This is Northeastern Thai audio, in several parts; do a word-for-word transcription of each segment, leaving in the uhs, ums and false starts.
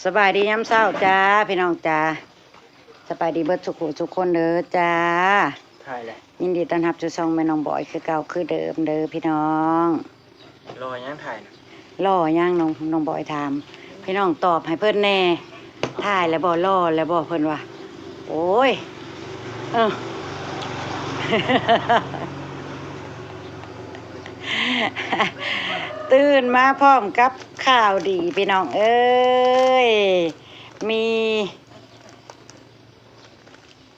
สบายดียามเช้าจ้า พี่น้องจ้า สบายดีเบิดสุขุสุขคนเด้อจ้า ถ่ายแหละ ยินดีต้อนรับสู่ช่องแม่น้องบอยคือเก่าคือเดิมเด้อพี่น้อง รอยังถ่ายนะ รอยัง น้อง น้องบอยถาม พี่น้องตอบให้เพิ่นแน่ ถ่ายแล้วบ่ รอแล้วบ่ เพิ่นว่า โอ้ย เออ ตื่นมาพร้อมกับข่าวดีพี่น้องเอ้ย มี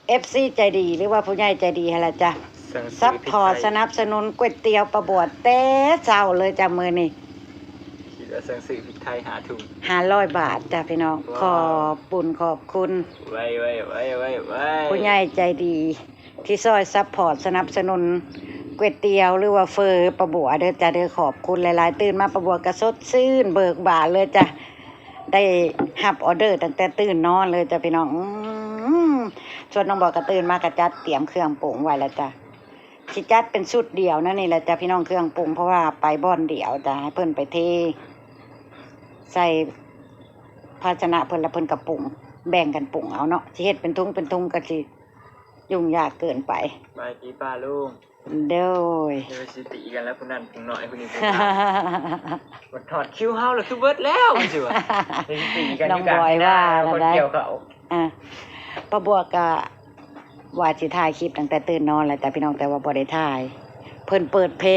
เอฟซี ใจดีหรือว่าผู้ใหญ่ใจดีหั่นล่ะจ้ะ สั่งซื้อ ซัพพอร์ต พริกไทย สนับสนุนก๋วยเตี๋ยวป้าบัวแต่เช้าเลยจ้ะมื้อนี้ คิดว่าสั่งซื้อพริกไทยห้าถุง ห้าร้อยบาทจ้ะพี่น้อง ว้าว ขอบบุญขอบคุณ ไว้ ไว้ ผู้ใหญ่ใจดี ที่ซอยซัพพอร์ตสนับสนุนก๋วยเตี๋ยวหรือว่าเฝอป้าบัวเด้อจ้ะเด้อ ขอบคุณหลายๆ ตื่นมาป้าบัวก็สดชื่นเบิกบานเลยจ้ะ ได้รับออเดอร์ตั้งแต่ตื่นนอนเลยจ้ะพี่น้อง อืม ส่วนน้องบอยก็ตื่นมาก็จัดเตรียมเครื่องปรุงไว้แล้วจ้ะ สิจัดเป็นชุดเดียวนั่นนี่แหละจ้ะพี่น้อง เครื่องปรุง เพราะว่าไปบ่อนเดียวจ้ะ ให้เพิ่นไปเท ใส่ภาชนะเพิ่น แล้วเพิ่นก็ปรุง แบ่งกันปรุงเอาเนาะ สิเฮ็ดเป็นถุงเป็นถุงก็สิยุ่งยากเกินไป บายดีป้าลุง โดย เดี๋ยวสิตีกันแล้วผู้นั้นผู้น้อยผู้นี้ผู้น้อย มันถอดคิ้วเฮาแล้วคือเบิดแล้วสิวะ เดี๋ยวสิตีกัน น้องบอยว่า คนเกี่ยวเขา อ่ะ ป้าบัวก็ว่าสิถ่ายคลิปตั้งแต่ตื่นนอนแล้วจ้ะพี่น้อง แต่ว่าบ่ได้ถ่าย เพิ่นเปิดเพล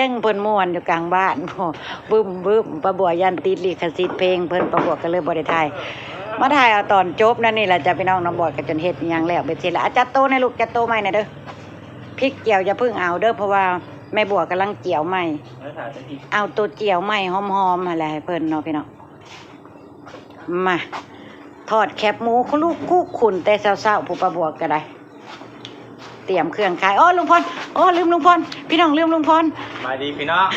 ง เพิ่นม่วนอยู่กลางบ้าน บึ้มบึ้ม ป้าบัวย่านติดลิขสิทธิ์เพลงเพิ่น ป้าบัวก็เลยบ่ได้ถ่าย มาถ่ายเอาตอนจบนั่นนี่แหละจ้ะพี่น้อง น้องบอยก็จนเฮ็ดอิหยังแล้วเบ็ดเสร็จแล้ว อ่ะ จัดโต๊ะแน่ลูก จัดโต๊ะใหม่แน่เด้อ พริกเจียวอย่าเพิ่งเอาเด้อ เพราะว่าแม่บัวกำลังเจียวใหม่ แล้วถ่ายสักที เอาตัวเจียวใหม่หอมๆหั่นแหละให้เพิ่นเนาะพี่น้อง มา ทอดแคบหมูคุลุกคุขุนแต่เช้าๆ ผู้ป้าบัวก็ได้ เตรียมเครื่องขาย โอ้ ลุงพล โอ้ ลืมลุงพล พี่น้อง ลืมลุงพล มาดีพี่น้อง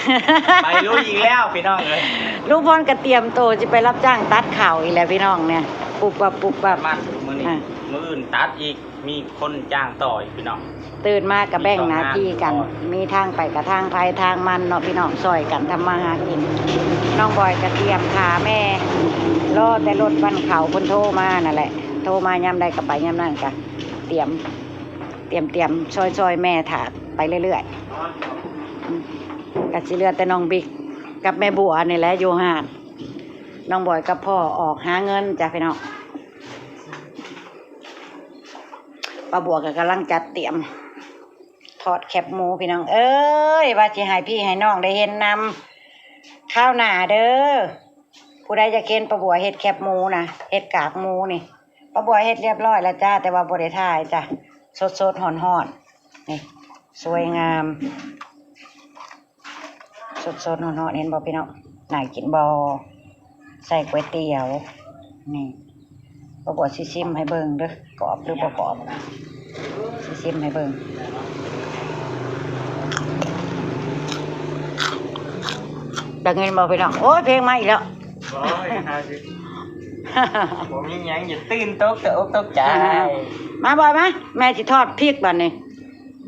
ไปลุยอีกแล้วพี่น้องเอ้ย ลุงพลก็เตรียมตัวจะไปรับจ้างตัดข้าวอีกแล้วพี่น้องเนี่ย ปุ๊บปับปุ๊บปับ มามื้อนี้ อ่ะ มื้ออื่นตัดอีก มีคนจ้างต่ออีกพี่น้อง ตื่นมาก็แบ่งหน้าที่กัน มีทางไปก็ทางไผทางมันเนาะพี่น้อง ซ่อยกันทำมาหากิน น้องบอยก็เตรียมถ่าแม่ รอแต่รถปั่นข้าวเพิ่นโทรมานั่นแหละ โทรมายามใดก็ไปยามนั้น ก็เตรียม เตรียม เตรียม ซ่อย ซ่อยแม่ถ่าไปเรื่อยๆ อืม ก็สิเหลือแต่น้องบิ๊กกับแม่บัวนี่แหละอยู่ห้าน น้องบอยกับพ่อออกหาเงินจ้ะพี่น้อง ป้าบัวก็กำลังจัดเตรียม ทอดแคบหมูพี่น้องเอ้ย ว่าสิให้พี่ให้น้องได้เห็นนำ คราวหน้าเด้อ ผู้ใดอยากเห็นป้าบัวเฮ็ดแคบหมูนะ เฮ็ดกากหมูนี่ ป้าบัวเฮ็ดเรียบร้อยแล้วจ้า แต่ว่าบ่ได้ถ่ายจ้ะ สดๆฮ้อนๆ นี่ สวยงาม สดๆฮ้อนๆ เห็นบ่พี่น้อง น่ากินบ่ ใส่ก๋วยเตี๋ยว นี่ ป้าบัวสิชิมให้เบิ่งเด้อ กรอบหรือบ่กรอบ สิชิมให้เบิ่ง ได้ยินบ่พี่น้อง โอ้ย เพลงมาอีกแล้ว โอ้ย ห้าสิบ ผมยังยังอย่าตื่นตกแต่อกตกใจ มาบอยมา แม่สิทอดพริกบัดนี้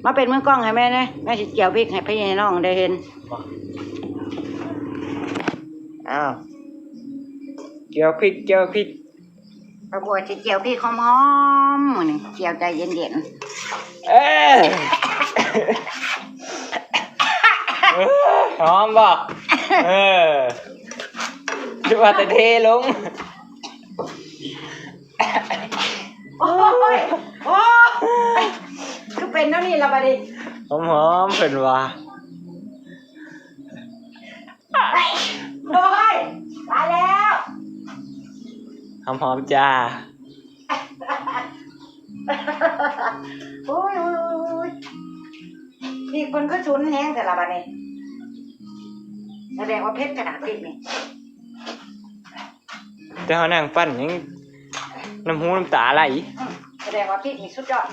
มาเป็นมือกล้องให้แม่แหน่ แม่สิเจียวพริกให้พี่ให้น้องได้เห็น อ้าว เจียวพริก เจียวพริก ป้าบัวสิเจียวพริกหอมๆ มื้อนี้เจียวใจเย็นๆ เอ้ย หอมบ่ เออ คือว่าแต่เทลง โอ้ย โอ้ย คือเป็นแนวนี้ล่ะบัดนี้ หอมๆ เพิ่นว่า โอ้ย ตายแล้ว หอมๆ จ้า โอ้ย โอ้ย โอ้ย โอ้ย พริกเพิ่นคือฉุนแฮงแต่ละบัดนี้ แสดงว่าเผ็ดขนาดพริกนี่ แต่เฮานั่งปั่นยังน้ำหูน้ำตาไหล อืม แสดงว่าพริกนี่สุดยอด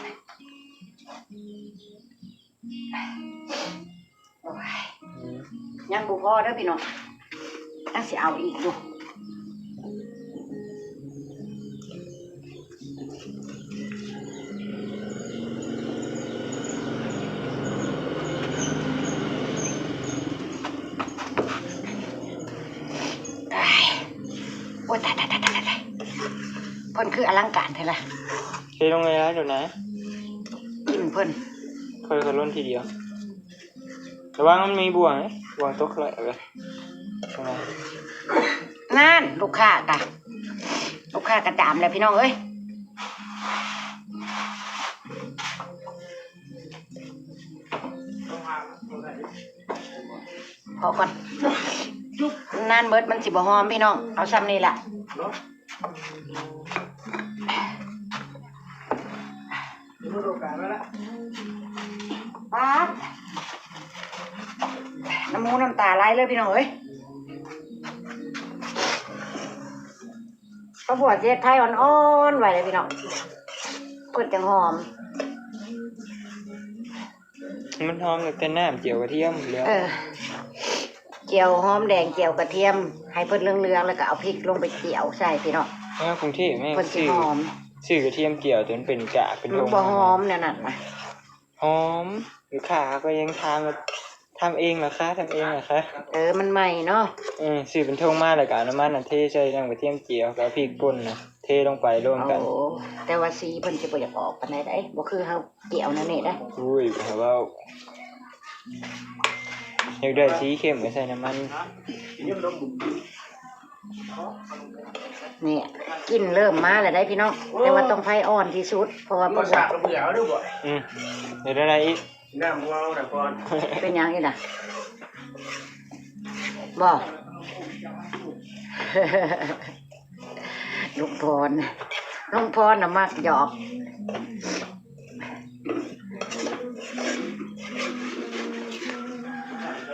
โอ้ย ยังบ่พอเด้อพี่น้อง ยังสิเอาอีกอยู่ โอ้ย ตาย ตาย ตาย ตาย ตาย มันคืออลังการแท้ล่ะ เทลงเลยนะเดี๋ยวนะ กินเพิ่น ค่อยๆล้นทีเดียว ระวังมันมีบ่วงนะ บ่วงตกเลย เอาเลย เอาเลย นั่น ลูกค้ากะ ลูกค้ากะจามแล้วพี่น้องเอ้ย ขอก่อน นั่นเบิดมันสิบ่หอมพี่น้อง เอาซ้ำนี่ล่ะ ป๊าด น้ำมูน้ำตาไหลเลยพี่น้องเอ้ย ข้าวบวชเฮ็ดไทยอ่อนๆไว้เลยพี่น้อง เพิ่นจังหอม มันหอมตั้งแต่น้ำเจียวกระเทียมแล้ว เออ เจียวหอมแดง เจียวกระเทียม ให้เพิ่นเหลืองๆ แล้วก็เอาพริกลงไปเจียวใส่พี่น้อง แล้วกรุงเทพฯแม่ง เพิ่นสิ ซื้อ หอม ซื้อกระเทียมเจียวจนเป็นกากเป็น มัน ดง บ่หอมแนวนั้นนะ หอม ลูกค้าก็ยังถามว่า "ทำเองเหรอคะ ทำเองเหรอคะ" เออ มันใหม่เนาะ เออ ซื้อเป็นถุงมาแล้วก็เอาน้ำมันน่ะเทใส่น้ำกระเทียมเจียวกับพริกป่นน่ะ เทลงไปรวมกัน โอ้ แต่ว่าสีเพิ่นสิบ่อยากออกปานใดเด้ บ่คือเฮาเจียวนั่นนี่นะ อุ้ย แต่ว่า อยากได้สีเข้มก็ใส่น้ำมัน เนี่ย กลิ่นเริ่มมาแล้วได้พี่น้อง แต่ว่าต้องไฟอ่อนที่สุด เพราะว่า บ่สากก็บ่อยากเอาเด้อบ่ อืม เดี๋ยวได้อีก น้ำเว้าน่ะก่อน เป็นหยังอีกน่ะ บ่ ลุงพร ลุงพรน่ะมักหยอก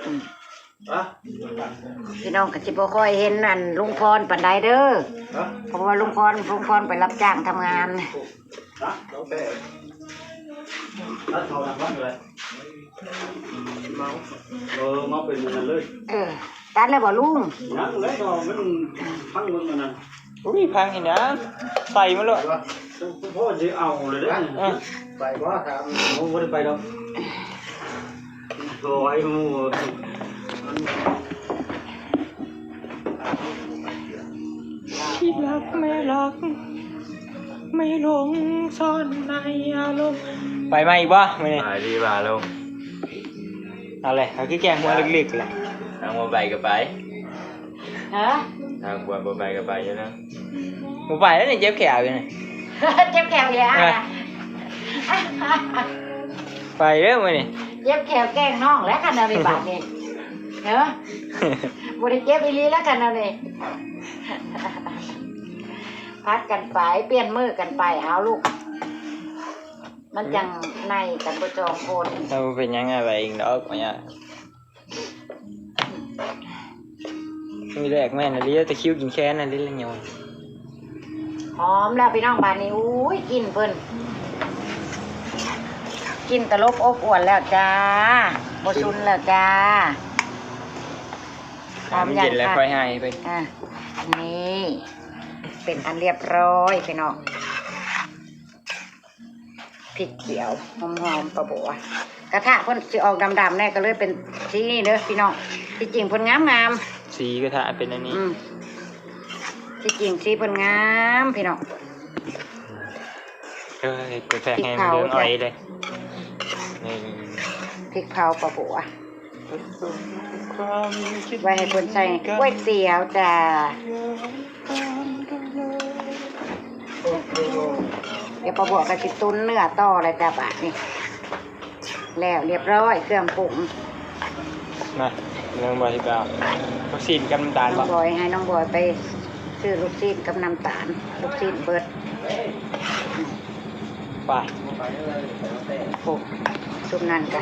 อืม ฮะ พี่น้องก็สิบ่ค่อยเห็นอันลุงพรปานใดเด้อ ฮะ เพราะว่าลุงพร ลุงพรไปรับจ้างทำงาน ฮะ แล้วแต่ แล้วเขาทำบ้านอะไร เมา เออ เมาเป็นมันเลย เออ ตัดแล้วบ่ลุง ยังเลยเนาะ มันพังมันนั่นน่ะ อุ้ย พังเห็นนะ ใส่มาเลย พ่อจะเอาเลยเด้อ เออ ไปบ่ถาม ผมบ่ได้ไปดอก รอให้หมู่ ที่รักไม่รัก ไม่หลงซ่อนในอารมณ์ ไปมาอีกบ่มื้อนี้ ไปดีกว่าลุง เอาเลย เอาคือแกงหัวลึกๆแหละ ทางบ่ไปก็ไป ฮะ ทางควรบ่ไปก็ไปอยู่นะ บ่ไปแล้วนี่ เจ็บแขวอยู่นี่ เจ็บแขวอยู่ เออ อ่ะ ไปเด้อมื้อนี้ เจ็บแขวแกล้งน้องแล้วคันเอาในบาดนี่ เนาะ บ่ได้เจ็บอีหลีแล้วคันเอานี่ พัดกันไป เปลี่ยนมื้อกันไป เอาลูก มันจังในกันบ่จองคน เราเป็นหยังอะไรเองดอก บ่ยาก มื้อแรกแม่นอีหลี แต่คิวกินแค้นอันนี้ละยอง หอมแล้วพี่น้อง บาดนี้ อุ้ย กลิ่นเพิ่น กลิ่นตลบอบอวลแล้วจ้า บ่ซุนแล้วจ้า หอม มันเย็นแล้ว ยังคะ ค่อยให้ไป อ่ะ นี่ เป็นอันเรียบร้อยพี่น้อง พริกเขียวหอมๆ ปลาบัว กระทะเพิ่นสิออกดำๆแน่ ก็เลยเป็นสีนี้เด้อพี่น้อง ที่จริงเพิ่นงามๆ สีกระทะเป็นอันนี้ อืม ที่จริงสีเพิ่นงามพี่น้อง เอ้ย เปิดแผงให้มันเหลืองอ่อยเลย นี่ พริกเผาปลาบัว ไว้ให้เพิ่นใส่ก๋วยเตี๋ยวจ้า เดี๋ยวปลาบัวก็สิตุ๋นเนื้อต่อเลยจ้า บาดนี้ แล้วเรียบร้อยเครื่องปรุง มา เรื่องบริการ ลูกชิ้นกับน้ำตาล น้อง บ่ บอย ให้น้องบอยไปซื้อลูกชิ้นกับน้ำตาล ลูกชิ้นเบิด ไป โอ้ ซุปนั่นจ้ะ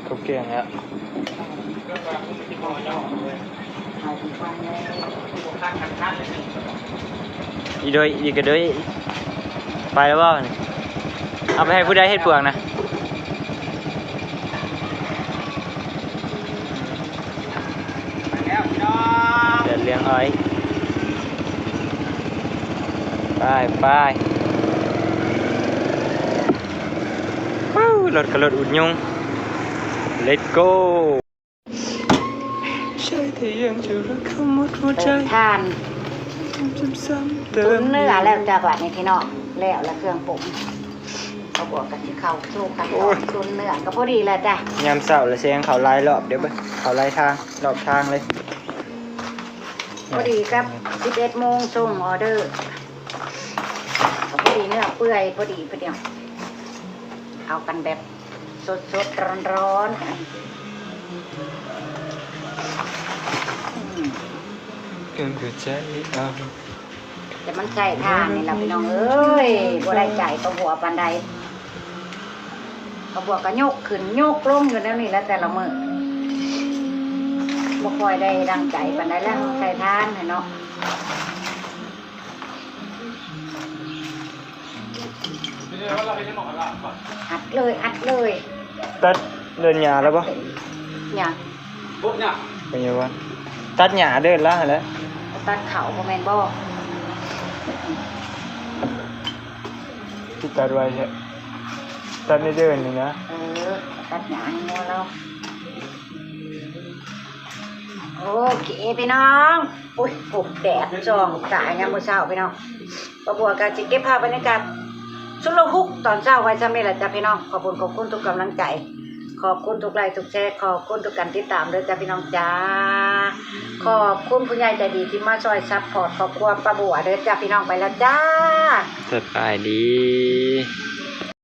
ครบเครื่องแล้ว อีโดย อีกกระโดย ไปแล้วบ่นี่ เอาไปให้ผู้ใดเฮ็ดปวกนะ เดือดเลี้ยงอ้อย ไป ไป ว้าว รถก็รถอุดยุง let's go ใช่ แต่ยังจะรักเขาหมดหัวใจ เติมถ่าน ซ้ำๆเดิม ตุ๋นเนื้อแล้วจ้ะบัดนี้พี่น้อง แล้วละเครื่องปรุง เขาบอกกันที่เขาสู้กันต่อ โอ้ย ตุ๋นเนื้อก็พอดีแล้วจ้ะ ยามเช้าละแซงเขาหลายรอบเดี๋ยวเบิ่งเขาหลายทางรอบทางเลย พอดีครับ สิบเอ็ดโมงส่งออเดอร์ พอดีเนื้อเปื่อยพอดีพอดี เอากันแบบสดๆร้อนๆ อืม เกินหัวใจเอา แต่มันใส่ถ่านนี่ล่ะพี่น้องเอ้ย บ่ได้ใจปลาบัวปานใด ปลาบัวก็ยกขึ้นยกลงอยู่แนวนี้แหละแต่ละมื้อ บ่ค่อยได้ดังใจปานใดแล้ว ใส่ถ่านให้เนาะ อัดเลย อัดเลย ตัดเดินหญ้าแล้วบ่ หยัง เป็นไงวะ ตัดหญ้าเดินละหั่นแหละ ตัดเขาบ่แม่นบ่ ที่ตัดไว้แท้ ตัดในเดินนี่นะ เออ ตัดหญ้าให้งัวเรา โอเคพี่น้อง อุ้ย ปลุกแดดส่องตายามมื้อเช้าพี่น้อง ปลาบัวก็สิเก็บภาพบรรยากาศชุลฮุกตอนเช้าไว้ส่ำนี้แหละจ้ะพี่น้อง ขอบคุณ ขอบคุณทุกกำลังใจ ขอบคุณทุกไลค์ทุกแชร์ ขอบคุณทุกการติดตามเด้อจ้ะพี่น้องจ้า ขอบคุณผู้ใหญ่ใจดีที่มาช่วยซัพพอร์ตครอบครัวปลาบัวเด้อจ้ะพี่น้อง ไปแล้วจ้า สบายดี